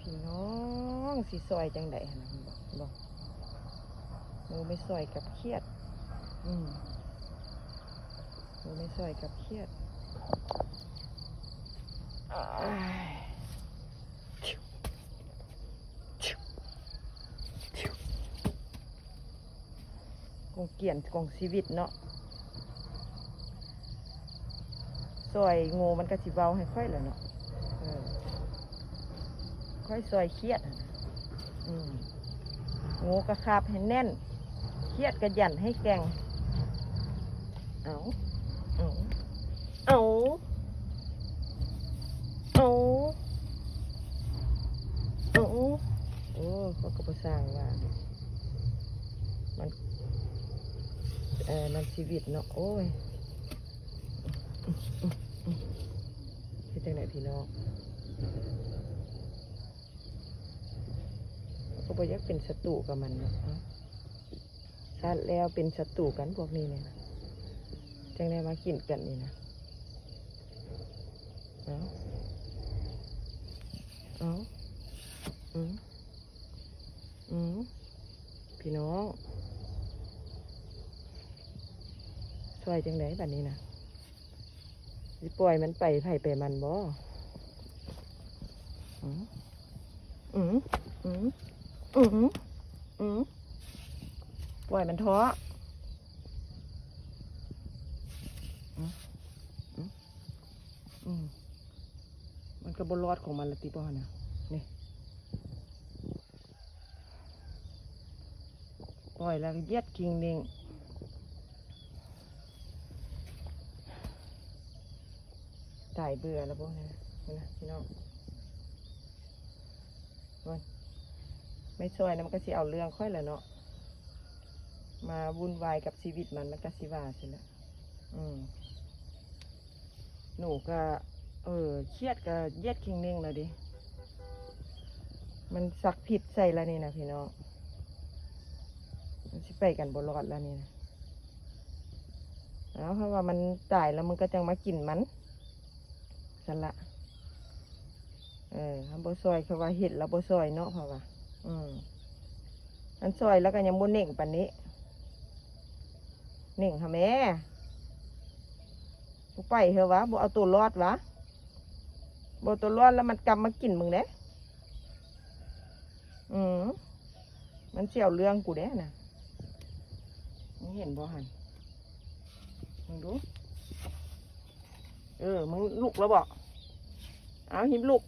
ພີ່ນ້ອງ ຊິຊ່ອຍຈັ່ງໃດຫັ້ນນະ ເຫັນບໍ່ ເຫັນບໍ່? ໝູໄປຊ່ອຍກັບຂຽດ ອືມ ໝູໄປຊ່ອຍກັບຂຽດ ອ້າຍ ກົງກຽນຂອງຊີວິດເນາະ ຊ່ອຍໂງ່ມັນກະຊິເວົ້າໃຫ້ຂ້ອຍແຫຼະເນາະ ເອີ ຂ້ອຍຊ່ອຍຂຽດຫັ້ນນະ ອືມ ໂງ່ກະຄາບໃຫ້ແໜ້ນ ຂຽດກະຢັນໃຫ້ແກ່ງ ເອົາ ເອົາ ເອົາ ເອົາ ເອົາ ໂອ້ ເຂົາກະບໍ່ຊ່າງວ່າ ມັນ ເອີ ມັນຊີວິດເນາະ ໂອ້ຍ ເຮັດຈັ່ງໃດພີ່ນ້ອງ ເຮົາກະບໍ່ຢາກເປັນສັດຕູກັບມັນເນາະ ເອົ້າ ຊາດແລ້ວເປັນສັດຕູກັນພວກນີ້ແຫຼະ ຈັ່ງໄດ້ມາກິນກັນນີ້ນະ ເອົ້າ ເອົ້າ ອືມ ອືມ ພີ່ນ້ອງ ຊ່ອຍຈັ່ງໃດບາດນີ້ນະ ຊິປ່ອຍມັນໄປໃຜໄປມັນບໍ່? ອືມ ອືມ ອືມ ອືມ ອືມ ປ່ອຍມັນເທາະ ອືມ ອືມ ອືມ ມັນກະບໍ່ລອດຂອງມັນລະຕິບໍ່ຫັ້ນນະ ນີ້ ປ່ອຍແລ້ວກະຢຽດຄີງເໜັງ ຕາຍເບື່ອລະບໍ່ນະ ພຸ້ນນະ ພີ່ນ້ອງ ເບິ່ງ ໄມ້ສອຍນະ ມັນກະຊິເອົາເລື່ອງຂ້ອຍແຫຼະເນາະ ມາວຸ່ນວາຍກັບຊີວິດມັນ ມັນກະຊິວ່າຊີ້ແຫຼະ ອືມ ໜູກະ ເອີ ຂຽດກະຢຽດຄີງເໜັງແລ້ວເດ ມັນສັກພິດໃສ່ລະນີ້ນະພີ່ນ້ອງ ມັນຊິໄປກັນບໍ່ລອດລະນີ້ນະ ເອົາ ເພາະວ່າມັນຕາຍລະ ມຶງກະຈັ່ງມາກິນມັນ ຊັ້ນລະ ເອີ ຄັນບໍ່ຊ່ອຍ ເຂົາວ່າເຫັນລະບໍ່ຊ່ອຍເນາະ ເຂົາວ່າ ອືມ ອັນຊ່ອຍລະກະຍັງບໍ່ເໜັງປານນີ້ ເໜັງຫາແມ້ ບໍ່ໄປເຮີຫວາ ບໍ່ເອົາໂຕລອດຫວາ ບໍ່ເອົາໂຕລອດລະມັນກັບມາກິນມຶງເດ້ ອືມ ມັນຊິເອົາເລື່ອງກູເດ້ຫັ້ນນະ ມຶງເຫັນບໍ່ຫັ້ນ ມຶງດູ ເອີ ມຶງລຸກແລ້ວເບາະ ເອົາ ຮີບລຸກ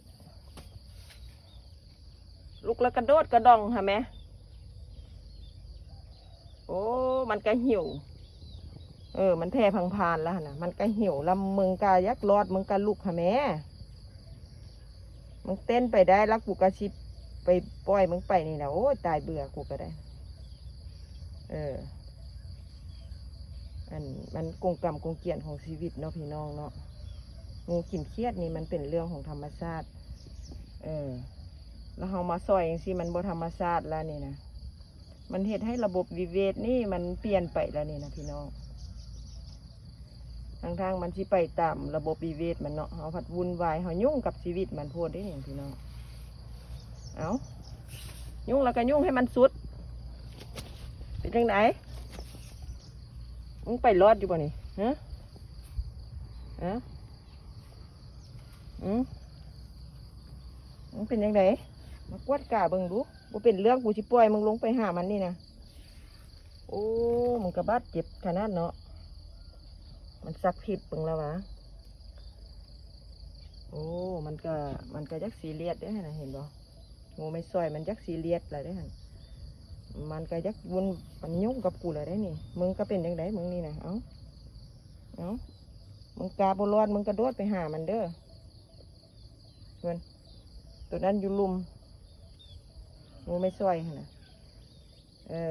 ລຸກແລ້ວກະໂດດກະດອງຫາແມ້ ໂອ້ ມັນກະຫິວ ເອີ ມັນແຜ່ພັງພານລະຫັ້ນນະ ມັນກະຫິວລະ ມຶງກະຢາກລອດ ມຶງກະລຸກຫາແມ້ ມຶງເຕັ້ນໄປໄດ້ລະ ກູກະຊິໄປປ່ອຍມຶງໄປນີ້ນະ ໂອ້ຍ ຕາຍເບື່ອ ກູກະໄດ້ ເອີ ອັນ ມັນກົງກຳກົງກຽນຂອງຊີວິດເນາະ ພີ່ນ້ອງເນາະ ງູກິນຂຽດນີ້ມັນເປັນເລື່ອງຂອງທຳມະຊາດ ເອີ ລະເຮົາມາຊ່ອຍຈັ່ງຊີ້ ມັນບໍ່ທຳມະຊາດລະນີ້ນະ ມັນເຮັດໃຫ້ລະບົບນິເວດນີ້ມັນປ່ຽນໄປລະນີ້ນະພີ່ນ້ອງ ທັງໆ ມັນຊິໄປຕາມລະບົບນິເວດມັນເນາະ ເຮົາພັດວຸ່ນວາຍ ເຮົາຫຍຸ້ງກັບຊີວິດມັນໂພດເດ້ນີ້ພີ່ນ້ອງ ເອົາ ຫຍຸ້ງລະກະຫຍຸ້ງໃຫ້ມັນສຸດ ເປັນຈັ່ງໃດ? ມຶງໄປລອດຢູ່ບໍ່ນີ້? ຮະ? ຮະ? ອືມ ມັນເປັນຈັ່ງໃດ? ມາກວດກາເບິ່ງດູ ບໍ່ເປັນເລື່ອງ ກູຊິປ່ອຍມຶງລົງໄປຫາມັນນີ້ນະ ໂອ້ ມັນກະບາດເຈັບຂະໜາດເນາະ ມັນສັກພິດເບິ່ງລະຫວາ ໂອ້ ມັນກະ ມັນກະຢາກຊີຣຽສເດ້ຫັ້ນນະ ເຫັນບໍ່? ງູໄມ້ສອຍມັນຢາກຊີຣຽສລະເດ້ຫັ້ນ ມັນກະຢາກວຸ່ນ ມັນຫຍຸ້ງກັບກູລະເດ້ນີ້ ມຶງກະເປັນຈັ່ງໃດມຶງນີ້ນະ ເອົ້າ ເອົ້າ ມຶງກະບໍ່ລອດ ມຶງກະໂດດໄປຫາມັນເດີ ເບິ່ງ ໂຕນັ້ນຢູ່ລຸ່ມ ງູໄມ້ສອຍຫັ້ນນະ ເອີ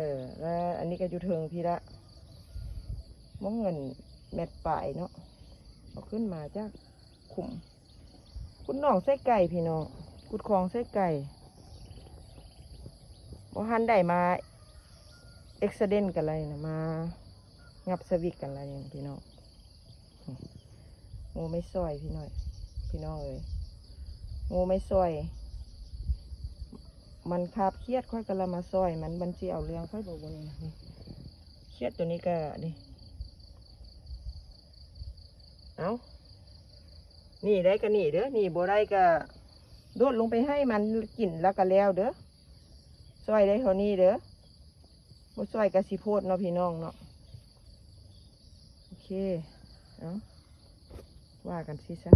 ລະອັນນີ້ກະຢູ່ເທິງພີ້ລະ ມອງເງິນແມັດປາຍເນາະ ເອົາຂຶ້ນມາຈາກຂຸມ ຂຸດໜອງໃສ່ໄກ່ພີ່ນ້ອງ ຂຸດຄອງໃສ່ໄກ່ ບໍ່ທັນໄດ້ມາເອັກຊະເດັນກັນລະນີ້ນະ ມາຫງັບສະວິກກັນລະນີ້ພີ່ນ້ອງ ງູໄມ້ສອຍພີ່ນ້ອງ ພີ່ນ້ອງເອີຍ ງູໄມ້ສອຍ ມັນຄາບຂຽດ ຂ້ອຍກໍລະມາຊ່ອຍມັນ ມັນຊິເອົາເລື່ອງຂ້ອຍບໍ່ ບໍ່ນີ້ນະ ນີ້ ຂຽດໂຕນີ້ກໍນີ້ ເອົາ ນີ້ໄດ້ກໍນີ້ເດີ ນີ້ບໍ່ໄດ້ກໍໂດດລົງໄປໃຫ້ມັນກິນແລ້ວກໍແລ້ວເດີ ຊ່ອຍໄດ້ເທົ່ານີ້ເດີ ບໍ່ຊ່ອຍກໍຊິໂພດເນາະ ພີ່ນ້ອງເນາະ ໂອເຄ ເອົາ ວ່າກັນຊິຊະ